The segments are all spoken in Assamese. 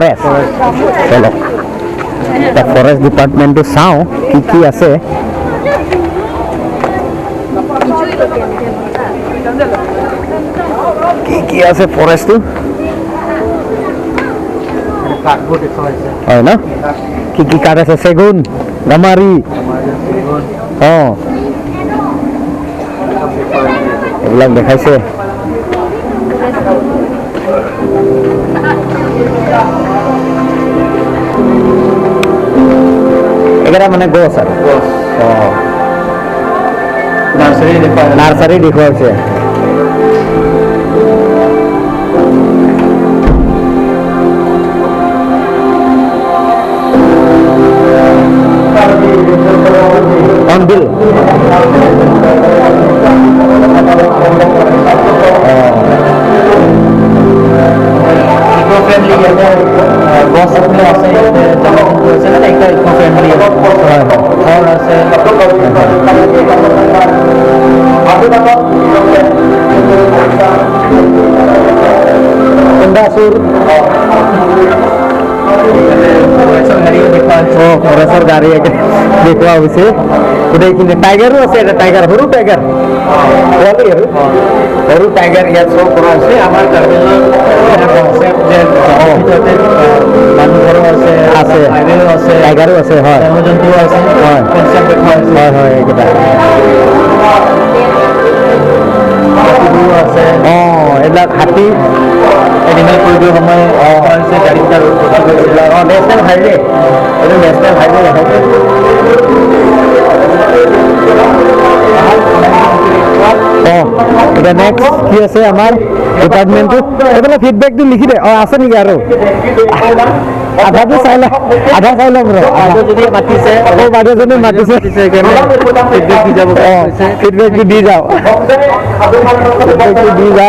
ফৰেষ্ট। চলক, এতিয়া ফৰেষ্ট ডিপাৰ্টমেণ্টটো চাওঁ কি কি আছে। কি কি আছে ফৰেষ্টটো? কাঠবোৰ দেখুৱাইছে। হয় ন? কি কি কাঠ আছে? চেগুন, গামাৰি, অঁ, এইবিলাক দেখাইছে। এইকেইটা মানে গছ আৰু গছ। অঁ। নাৰ্চাৰী দেখুৱাই। নাৰ্চাৰী দেখুৱাইছে। হৰ্ণবিল। ইকো ফ্ৰেণ্ডলি ইয়াতে গছ আছে, ইয়াতে জীৱ-জন্তু আছে, মানে একটা ইকো ফ্ৰেণ্ডলি হয় হয় ঘৰ আছে। খুন্দাচুৰ। ফৰেষ্টৰ গাড়ীও দেখুওৱা হৈছে। অঁ, ফৰেষ্টৰ গাড়ী দেখুওৱা হৈছে গোটেইখিনি। টাইগাৰো আছে এটা, টাইগাৰ, সৰু টাইগাৰ, পোৱালি আৰু সৰু টাইগাৰ ইয়াত শ্ব' কৰা হৈছে। আমাৰ কাৰ্বি আংলঙৰ যে ভিতৰতে মানুহ ঘৰো আছে। আছে। হাইৱেও আছে। টাইগাৰো আছে, হয়। জীৱ জন্তুও আছে। হয়। কনচেপ্ট দেখুওৱা হৈছে। হয়, এইকেইটা। হাতীবোৰো আছে। অঁ, এইবিলাক হাতী। এনিমেল কৰিডৰ সময় হৈছে, গাড়ী ৰখি গৈছে। অঁ, নেশ্যনেল হাইৱে, এইটো নেশ্যনেল হাইৱে দেখাইছে। অঁ, এতিয়া নেক্সট কি আছে আমাৰ ডিপাৰ্টমেণ্টটো? এইফালে ফিডবেকটো লিখি দে। অঁ, আছে নেকি আৰু? আধাটো চাই ল, আধা চাই ল'ম ৰ। বাইদেউ মাতিছে। অঁ, বাইদেউজনী মাতিছে। সেইকাৰণে ফিডবেক দি যাব। অঁ, ফিডবেকটো দি যাওঁ, ফিডবেকটো দি যা।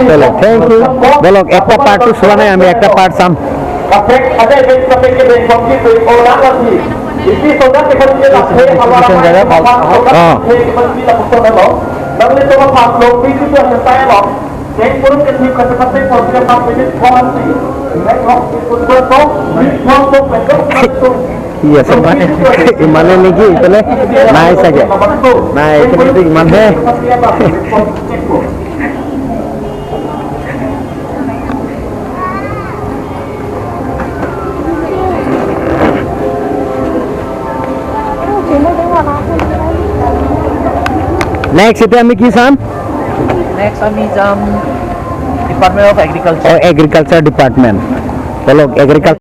চলো, thank U. বলক, একটা পাৰ্টটো চোৱা নাই আমি, একটা পাৰ্ট চাম। অঁ। কি আছে মানে ইমানে নেকি? ইফালে নাই চাগে, নাই, এইখিনিতো ইমানহে। নেক্সট এতিয়া আমি কি চাম? নেক্সট আমি যাম ডিপাৰ্টমেণ্ট অফ এগ্ৰিকালচাৰ। অঁ, এগ্ৰিকালচাৰ ডিপাৰ্টমেণ্ট। বলক, এগ্ৰিকালচাৰ।